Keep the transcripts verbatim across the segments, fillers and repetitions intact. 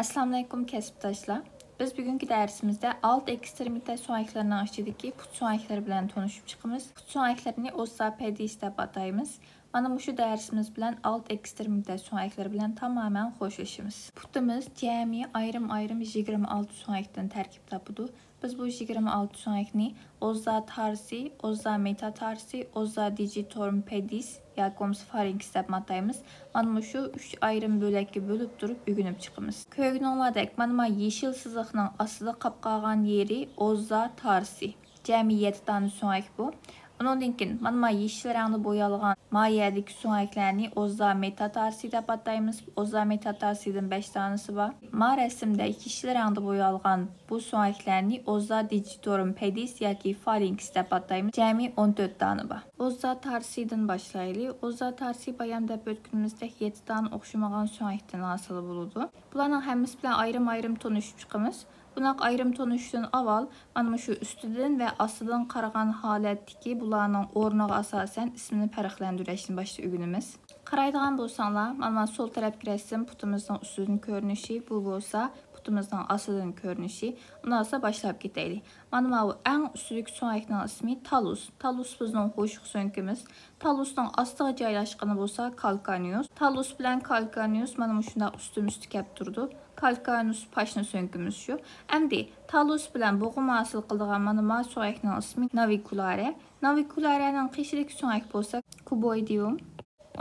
ئەسسالامۇئەلەيكۇم كەسىپداشلار. بىز بۈگۈنكى دەرسىمىزدە ئالتە ئېكسترېمىتە سۆڭەكلىرىنىڭ ئىچىدىكى پۇت سۆڭەكلىرى بىلەن تونۇشۇپ چىقىمىز. پۇت سۆڭەكلىرىنى ئوسسا پېدىس دەپ ئاتايمىز. مانا مۇشۇ دەرسىمىز بىلەن ئالتە ئېكسترېمىتە سۆڭەكلىرى بىلەن تامامەن خوشلىشىمىز. پۇتىمىز جەمئىي ئايرىم-ئايرىم يىگىرمە ئالتە سۆڭەكتىن تەركىب تاپىدۇ. بىز بۇ يىگىرمە ئالتە سۆڭەكنى ئوززا تارسى، ئوززا مېتاتارسى، ئوززا دىجىتورم پېدىس ياكى بولمىسا فارىنكس دەپمۇ ئاتايمىز. مانا مۇشۇ ئۈچ ئايرىم بۆلەككە بۆلۈپ تۇرۇپ ئۆگىنىپ چىقىمىز. كۆرگىنىڭلاردەك، مانا ما يېشىل سىزىقنىڭ ئاستىدا قاپقالغان يېرى ئوززا تارسى. جەمئىي يەتتە دانە سۆڭەك بۇ. ئۇنىڭدىن كېيىن مانا ما يېشىل رەڭدە بويالغان ما يەردىكى سۆڭەكلەرنى ئوززا مېتاتارسى دەپ ئاتايمىز. ئوززا مېتاتارسىدىن بەش دانىسى بار. ما رەسىمدە يېشىل رەڭدە بويالغان بۇ سۆڭەكلەرنى ئوززا دىجىتورم پېدىس ياكى فارىنكس دەپ ئاتايمىز. جەمئىي ئون تۆت دانە بار. ئوززا تارسىدىن باشلايلى. ئوززا تارسى بايام دەپ ئۆتكىنىمىزدەك يەتتە دانە ئوخشىمىغان سۆڭەكتىن ھاسىل بولىدۇ. بۇلارنىڭ ھەممىسى بىلەن ئايرىم-ئايرىم تونۇشۇپ چىقىمىز. بۇنداق ئايرىم تونۇشۇشتىن ئاۋۋال مانا مۇشۇ ئۈستىدىن ۋە ئاستىدىن قارىغان ھالەتتىكى بۇلارنىڭ ئورنىغا ئاساسەن ئىسمىنى پەرقلەندۈرۈشنى باشتا ئۆگىنىمىز. قارايدىغان بولساڭلار، مانا ما سول تەرەپكى رەسىم پۇتىمىزنىڭ ئۈستىدىن كۆرۈنۈشى، بۇ بولسا پۇتىمىزنىڭ ئاستىدىن كۆرۈنۈشى. ئۇنداق بولسا باشلاپ كېتەيلى. مانا ماۋۇ ئەڭ ئۈستىدىكى سۆڭەكنىڭ ئىسمى تالۇس. تالۇس بىزنىڭ قوشۇق سۆڭىكىمىز. تالۇسنىڭ ئاستىغا جايلاشقىنى بولسا كالكانىيۇس. تالۇس بىلەن كالكانىيۇس مانا مۇشۇنداق ئۈستمۇ ئۈستى كەپ تۇرىدۇ. كالكانىيۇس پاشنا سۆڭىكىمىز شۇ. ئەمدى تالۇس بىلەن بوغۇم ھاسىل قىلىدىغان مانا ما سۆڭەكنىڭ ئىسمى ناۋىكۇلارە. ناۋىكۇلارەنىڭ قېشىدىكى سۆڭەك بولسا كۇبويدىيۇم.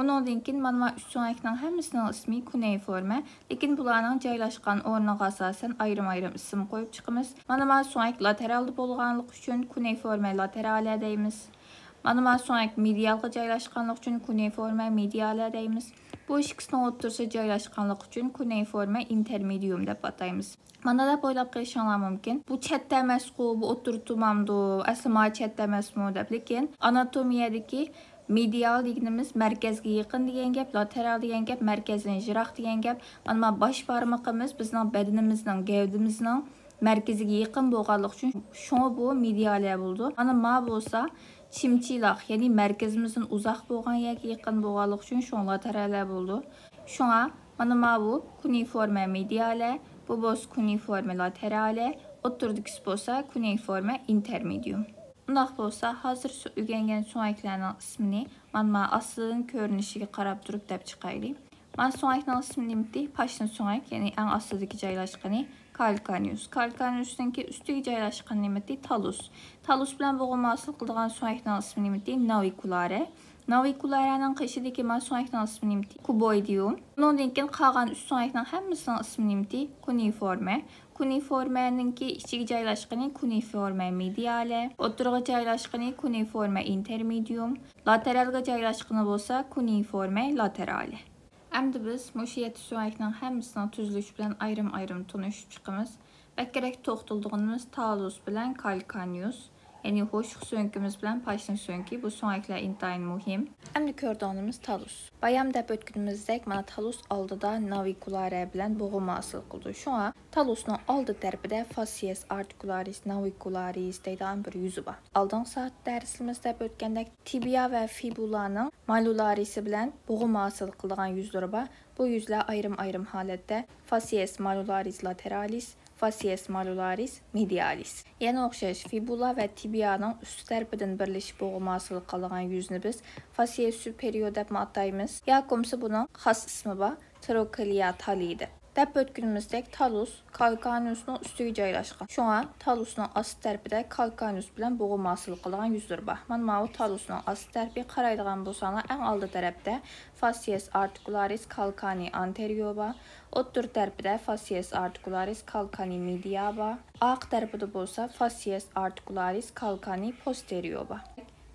ئۇنىڭدىن كېيىن مانا ما ئۈچ سۆڭەكنىڭ ھەممىسىنىڭ ئىسمى كۇنېيفورمە، لېكىن بۇلارنىڭ جايلاشقان ئورنىغا ئاساسەن ئايرىم-ئايرىم ئىسىم قويۇپ چىقىمىز. مانا ما سۆڭەك لاتېرالدا بولغانلىقى ئۈچۈن كۇنېيفورمە لاتېرالە دەيمىز. مانا ما سۆڭەك مېدىيالغا جايلاشقانلىقى ئۈچۈن كۇنېيفورمە مېدىيالە دەيمىز. بۇ ئىككىسىنىڭ ئوتتۇرىسىدا جايلاشقانلىقى ئۈچۈن كۇنېيفورمە ئىنتېرمېدىيۇم دەپ ئاتايمىز. مانا دەپ ئويلاپ قېلىشىڭلار مۇمكىن، بۇ چەتتە ئەمەسقۇ، بۇ ئوتتۇرىدا تۇرمامدۇ، ئەسلى ما چەتتە ئەمەسمۇ دەپ. لېكىن ئاناتومىيەدىكى مېدىيال دېگىنىمىز مەركەزگە يېقىن دېگەن گەپ، لاتېرال دېگەن گەپ، مەركەزدىن يىراق دېگەن گەپ. مانا ما باش بارمىقىمىز بىزنىڭ بەدىنىمىزنىڭ، گەۋدىمىزنىڭ مەركىزىگە يېقىن بولغانلىقى ئۈچۈن، شۇڭا بۇ مېدىيالە بولىدۇ. مانا ما بولسا چىمچىلاق، يەنى مەركىزىمىزدىن ئۇزاق بولغان يەرگە يېقىن بولغانلىقى ئۈچۈن شۇڭا لاتېرالە بولىدۇ. شۇڭا مانا ماۋۇ كۇنېيفورمە مېدىيالە، بۇ بولسا كۇنېيفورمە لاتېرالە، ئوتتۇرىدىكىسى بولسا كۇنېيفورمە ئىنتېرمېدىيۇم. ئۇنداق بولسا، ھازىر سو-، ئۆگەنگەن سۆڭەكلەرنىڭ ئىسمىنى مانا ما ئاستىدىن كۆرۈنۈشىگە قاراپ تۇرۇپ دەپ چىقايلى. مانا سۆڭەكنىڭ ئىسمى نېمىتى؟ پاشنا سۆڭەك، يەنى ئەڭ ئاستىدىكى جايلاشقىنى كالكانيۇس. كالكانيۇسنىڭكى ئۈستىگە جايلاشقىنى نېمىتى؟ تالۇس. تالۇس بىلەن بوغۇم ھاسىل قىلىدىغان سۆڭەكنىڭ ئىسمى نېمىتى؟ ناۋىكۇلارە. ناۋىكۇلارەنىڭ قېشىدىكى ما سۆڭەكنىڭ ئىسمى نېمىتى؟ كۇبويدىيۇم. ئۇنىڭدىن كېيىن قالغان ئۈچ سۆڭەكنىڭ ھەممىسىنىڭ ئىسمى نېمىتى؟ كۇنېيفورمە. كۇنېيفورمەنىڭكى ئىچىگە جايلاشقىنى كۇنېيفورمە مېدىيالە، ئوتتۇرىغا جايلاشقىنى كۇنېيفورمە ئىنتېرمېدىيۇم، لاتېرالغا جايلاشقىنى بولسا كۇنېيفورمە لاتېرالە. ئەمدى بىز مۇشۇ يەتتە سۆڭەكنىڭ ھەممىسىنىڭ تۈزۈلۈشى بىلەن ئايرىم-ئايرىم تونۇشۇپ چىقىمىز. بەكرەك توختىلىدىغىنىمىز تالۇس بىلەن كالكانيۇس، يەنى قوشۇق سۆڭىكىمىز بىلەن پاشنا سۆڭىكى، بۇ سۆڭەكلەر ئىنتايىن مۇھىم. ئەمدى كۆرىدىغىنىمىز تالۇس. بايام دەپ ئۆتكىنىمىزدەك، مانا تالۇس ئالدىدا ناۋىكۇلارە بىلەن بوغۇم ھاسىل قىلىدۇ. شۇڭا تالۇسنىڭ ئالدى تەرىپىدە فاسسىيەس ئارتىكۇلارىس، ناۋىكۇلارىس دەيدىغان بىر يۈزى بار. ئالدىنقى سائەت دەرسىمىزدە دەپ ئۆتكەندەك، تىبىيا ۋە فىبۇلانىڭ مالۇلارىسى بىلەن بوغۇم ھاسىل قىلىدىغان يۈزلىرى بار. بۇ يۈزلەر ئايرىم-ئايرىم ھالەتتە فاسسىيەس مالۇلارىس لاتېرالىس، فاسسىيەس مالۇلارىس مېدىيالىس. يەنە ئوخشاش، فىبۇلا ۋە تىبىيانىڭ ئۈستى تەرىپىدىن بىرلىشىپ بوغۇم ھاسىل قىلىدىغان يۈزنى بىز فاسسىيەس سۈپېرىيور دەپمۇ ئاتايمىز. ياكى بولمىسا بۇنىڭ خاس ئىسمى بار، تروكلېيا تالىيى دەپ. دەپ ئۆتكىنىمىزدەك، تالۇس كالكانۇسنىڭ ئۈستىگە جايلاشقان. شۇڭا تالۇسنىڭ ئاستى تەرىپىدە كالكانۇس بىلەن بوغۇم ھاسىل قىلىدىغان يۈزلىرى بار. مانا ماۋۇ تالۇسنىڭ ئاستى تەرىپى. قارايدىغان بولساڭلار، ئەڭ ئالدى تەرەپتە فاسسىيەس ئارتىكۇلارىس كالكانى ئانتېرىيور بار. ئوتتۇرا تەرىپىدە فاسسىيەس ئارتىكۇلارىس كالكانى مېدىيا بار. ئارقا تەرىپىدە بولسا فاسسىيەس ئارتىكۇلارىس كالكانى پوستېرىيور بار.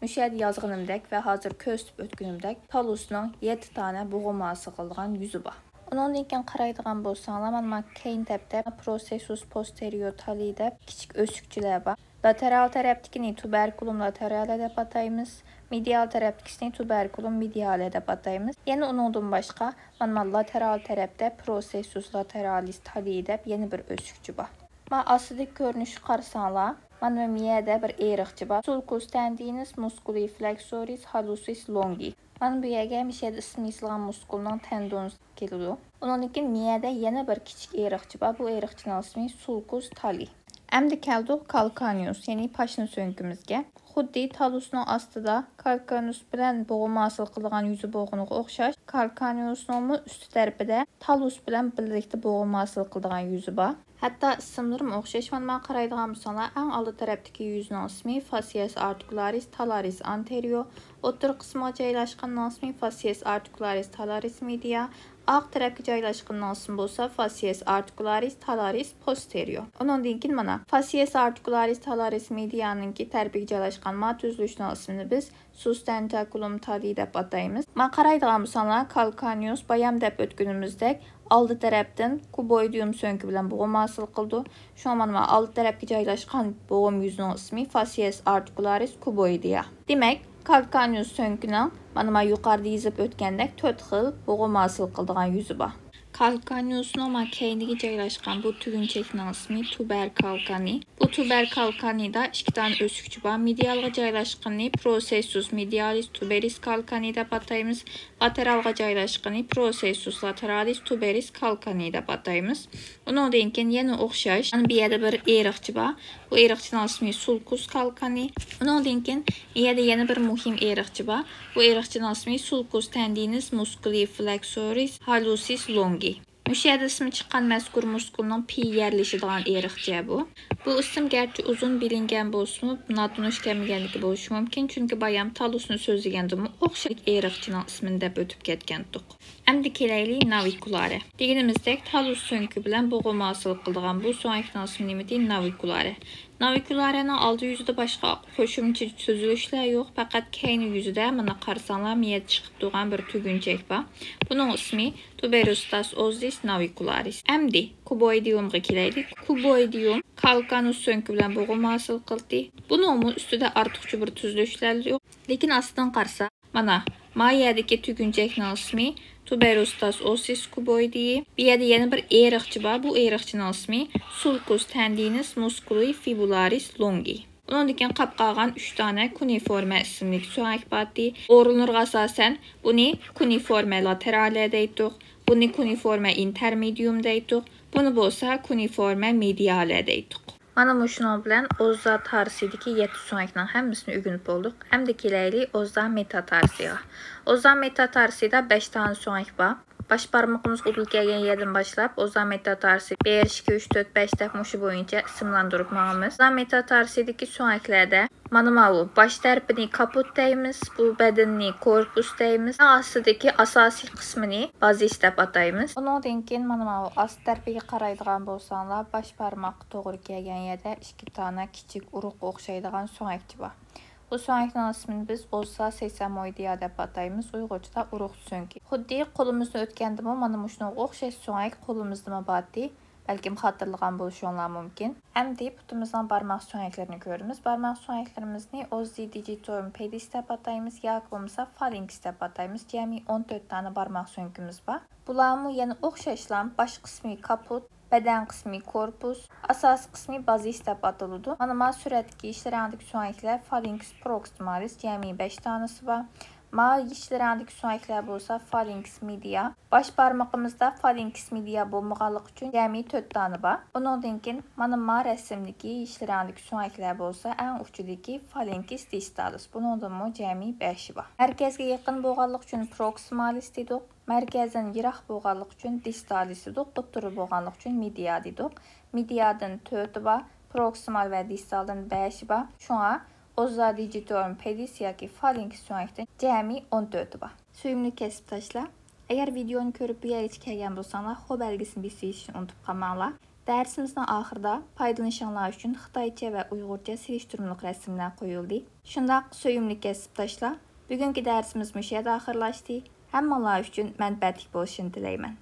مۇشۇ يەردە يازغىنىمدەك ۋە ھازىر كۆرسىتىپ ئۆتكىنىمدەك، تالۇسنىڭ يەتتە دانە بوغۇم ھاسىل قىلىدىغان يۈزى بار. ئۇنىڭدىن كېيىن قارايدىغان بولساڭلار، مانا ما كەينى تەرەپتە پروسېسۇس پوستېرىيور تالىي دەپ كىچىك ئۆسۈكچىلەر بار. لاتېرال تەرەپتىكىنى تۇبېركۇلۇم لاتېرالە دەپ ئاتايمىز. مېدىيال تەرەپتىكىسىنى تۇبېركۇلۇم مېدىيالە دەپ ئاتايمىز. يەنە ئۇنىڭدىن باشقا، مانا ما لاتېرال تەرەپتە پروسېسۇس لاتېرالىس تالىي دەپ يەنە بىر ئۆسۈكچە بار. ما ئاستىدىكى كۆرۈنۈشكە قارىساڭلار، مانا ما يەردە بىر ئېرىقچە بار. سۇلكۇس تەندىنىس مۇسكۇلى فلېكسورىس ھالۇسىس لونگى. مانا بۇ يەرگە مىشەدە ئىسمى يېزىلغان مۇسكۇلنىڭ تەندونى كېلىدۇ. ئۇنىڭدىن كېيىن مىيەدە يەنە بىر كىچىك ئېرىقچە بار. بۇ ئېرىقچىنىڭ ئىسمى سۇلكۇس تالى. ئەمدى كەلدۇق كالكانيۇس، يەنى پاشنا سۆڭىكىمىزگە. خۇددى تالۇسنىڭ ئاستىدا كالكانيۇس بىلەن بوغۇم ھاسىل قىلىدىغان يۈزى بولغىنىغا ئوخشاش، كالكانيۇسنىڭمۇ ئۈستى تەرىپىدە تالۇس بىلەن بىرلىكتە بوغۇم ھاسىل قىلىدىغان يۈزى بار. ھەتتا ئىسىملىرىمۇ ئوخشاش. مانا ماڭا قارايدىغان بولساڭلار، ئەڭ ئالدى تەرەپتىكى يۈزنىڭ ئىسمى فاسىيەس ئارتىكۇلارىس تالارىس ئانتېرىيو، ئوتتۇرا قىسمىغا جايلاشقىنىنىڭ ئىسمى فاسىيەس ئارتىكۇلارىس تالارىس مېدىيا، ئارقا تەرەپكە جايلاشقىنىنىڭ ئىسمى بولسا فاسىيەس ئارتىكۇلارىس تالارىس پوستېرىيو. ئۇنىڭدىن كېيىن مانا فاسىيەس ئارتىكۇلارىس تالارىس مېدىيانىڭكى تەرىپىگە جايلاشقان ما تۈزۈلۈشنىڭ ئىسمىنى بىز سۇستەنتاكۇلۇم تالى دەپ ئاتايمىز. ما قارايدىغان بولساڭلار، كالكانيۇس بايام دەپ ئۆتكىنىمىزدەك ئالدى تەرەپتىن كۇبوئىدىيۇم سۆڭىكى بىلەن بوغۇم ھاسىل قىلىدۇ. شۇڭا مانا ما ئالدى تەرەپكە جايلاشقان بوغۇم يۈزىنىڭ ئىسمى فاسىيەس ئارتىكۇلارىس كۇبوئىدىيا. دېمەك، كالكانيۇس سۆڭىكىنىڭ مانا ما يۇقىرىدا يېزىپ ئۆتكەندەك تۆت خىل بوغۇم ھاسىل قىلىدىغان يۈزى بار. كالكانيۇسنىڭ ما كەينىگە جايلاشقان بۇ تۈگۈنچەكنىڭ ئىسمى تۇبەر كالكانى. بۇ تۇبەر كالكانىدا ئىككى دانە ئۆسۈكچە بار. مېدىيالغا جايلاشقىنى پروسېسسۇس مېدىيالىس تۇبېرىس كالكانى دەپ ئاتايمىز. لاتېرالغا جايلاشقىنى پروسېسسۇس لاتېرالىس تۇبېرىس كالكانى دەپ ئاتايمىز. ئۇنىڭدىن كېيىن يەنە ئوخشاش، مانا بۇ يەردە بىر ئېرىقچە بار. بۇ ئېرىقچىنىڭ ئىسمى سۇلكۇس كالكانى. ئۇنىڭدىن كېيىن يەنە بىر مۇھىم ئېرىقچە بار. بۇ ئېرىقچىنىڭ ئىسمى سۇلكۇس تەندىنىس مۇسكۇلى فلەكسورىس ھالۇسىس لونگى. مۇشۇ يەردە ئىسمى چىققان مەزكۇر مۇسكۇلنىڭ پېيى يەرلىشىدىغان ئېرىقچە بۇ. بۇ ئىسىم گەرچە ئۇزۇن بىلىنگەن بولسىمۇ، ناتونۇش كەلمىگەنلىكى بولۇشى مۇمكىن، چۈنكى بايام تالۇسنى سۆزلىگەندىمۇ ئوخشاش ئېرىقچىنىڭ ئىسمىنى دەپ ئۆتۈپ كەتكەنتۇق. ئەمدى كېلەيلى ناۋىكۇلارە. دېگىنىمىزدەك، تالۇس سۆڭىكى بىلەن بوغۇم ھاسىل قىلىدىغان بۇ سۆڭەكنىڭ ئىسمى نېمىدى؟ ناۋىكۇلارە. ناۋىكۇلارەنىڭ ئالدى يۈزىدە باشقا قوشۇمچە سۆزلىشىشلەر يوق، پەقەت كەينى يۈزىدە مانا قارىساڭلار مىيەدە چىقىپ تۇرغان بىر تۈگۈنچەك بار. بۇنىڭ ئىسمى تۇبېروستاس ئوزىس ناۋىكۇلارىس. ئەمدى كۇبوئىدىيۇمغا كېلەيلى. كۇبوئىدىيۇم كالكانۇس سۆڭىكى بىلەن بوغۇم ھاسىل قىلدى. بۇنىڭمۇ ئۈستىدە ئارتۇقچە بىر تۈزۈلۈشلەر يوق. لېكىن ئاستىدىن قارىسا، مانا، ما يەردىكى تۈگۈنچەكنىڭ ئىسمى تۇبېروستاس ئوسىس كۇبويدىي. بۇ يەردە يەنە بىر ئېرىقچە بار. بۇ ئېرىقچىنىڭ ئىسمى سۇلكۇس تەندىنىس مۇسكۇلۇي فىبۇلارىس لونگى. ئۇنىڭدىن كېيىن قاپ قالغان ئۈچ دانە كۇنىفورمە ئىسىملىك سۆڭەك بارتى. ئورۇنلىرىغا ئاساسەن بۇنى كۇنىفورمە لاتېرالە دەيتتۇق، بۇنى كۇنىفورمە ئىنتەرمېدىيۇم دەيتتۇق، بۇنى بولسا كۇنىفورمە مېدىيالە دەيتتۇق. مانا مۇشۇنىڭ بىلەن ئوززا تارسىدىكى يەتتە سۆڭەكنىڭ ھەممىسىنى ئۆگىنىپ بولدۇق. ئەمدى كېلەيلى ئوززا مېتاتارسىغا. ئوززا مېتاتارسىدا بەش دانە سۆڭەك بار. باش بارمىقىمىز ئۇدۇل كەلگەن يەردىن باشلاپ، ئوززا مېتاتارسى بىر، ئىككى، ئۈچ، تۆت، بەش دەپ مۇشۇ بويىچە ئىسىملاندۇرۇپ ماڭىمىز. ئوززا مېتاتارسىدىكى سۆڭەكلەردە مانا ماۋۇ باش تەرىپىنى كاپۇت دەيمىز، بۇ بەدىنىنى كورپۇس دەيمىز، ئەڭ ئاستىدىكى ئاساسىي قىسمىنى بازىس دەپ ئاتايمىز. ئۇنىڭدىن كېيىن مانا ماۋۇ ئاست تەرىپىگە قارايدىغان بولساڭلار، باش بارماققا توغرا كەلگەن يەردە ئىككى دانە كىچىك ئۇرۇققا ئوخشايدىغان سۆڭەكچە بار. بۇ سۆڭەكنىڭ ئىسمىنى بىز ئوززا سېسامويدىيا دەپ ئاتايمىز، ئۇيغۇرچىدا ئۇرۇق سۆڭىكى. خۇددى قولىمىزنى ئۆتكەندىمۇ مانا مۇشۇنىڭغا ئوخشاش سۆڭەك قولىمىزدىمۇ بارتى. بەلكىم خاتىرىلىغان بولۇشۇڭلار مۇمكىن. ئەمدى پۇتىمىزنىڭ بارماق سۆڭەكلىرىنى كۆرىمىز. بارماق سۆڭەكلىرىمىزنى ئوززى دىجىتورم پېدىس دەپ ئاتايمىز ياكى بولمىسا فالىنكس دەپ ئاتايمىز. جەمئىي ئون تۆت دانە بارماق سۆڭىكىمىز بار. بۇلارمۇ يەنە ئوخشاشلا باش قىسمى كاپۇت، بەدەن قىسمى كورپۇس، ئاساسىي قىسمى بازىس دەپ ئاتىلىدۇ. مانا ما سۈرەتتىكى يېشىل رەڭدىكى سۆڭەكلەر فالىنكس پروكسىمالىس، جەمئىي بەش دانىسى بار. ما يېشىل رەڭدىكى سۆڭەكلەر بولسا فالىنكس مېدىيا. باش بارمىقىمىزدا فالىنكس مېدىيا بولمىغانلىقى ئۈچۈن جەمئىي تۆت دانە بار. ئۇنىڭدىن كېيىن مانا ما رەسىمدىكى يېشىل رەڭدىكى سۆڭەكلەر بولسا ئەڭ ئۇچىدىكى فالىنكس دىستالىس. بۇنىڭدىنمۇ جەمئىي بەشى بار. مەركەزگە يېقىن بولغانلىقى ئۈچۈن پروكسىمالىس دېدۇق. مەركەزدىن يىراق بولغانلىقى ئۈچۈن دىستالىس دېدۇق. ئوتتۇرا بولغانلىقى ئۈچۈن مېدىيا دېدۇق. مېدىيادىن تۆتى بار، پروكسىمال ۋە دىستالدىن بەشى بار. شۇڭا ئوززا دىجىتورم پېدىس ياكى فالىنكس سۆڭەكتىن جەمئىي ئون تۆتى بار. سۆيۈملۈك كەسىپداشلار، ئەگەر ۋىدېئونى كۆرۈپ بۇ يەرگىچە كەلگەن بولساڭلار، خو بەلگىسىنى بېسىۋېتىشنى ئۇنتۇپ قالماڭلار. دەرسىمىزنىڭ ئاخىرىدا پايدىلىنىشىڭلار ئۈچۈن خىتايچە ۋە ئۇيغۇرچە سېلىشتۇرمىلىق رەسىملەر قويۇلدى. شۇنداق، سۆيۈملۈك كەسىپداشلار، بۈگۈنكى دەرسىمىز مۇشۇ يەردە ئاخىرلاشتى. ھەممىڭلار ئۈچۈن مەنپەئەتلىك بولۇشىنى تىلەيمەن.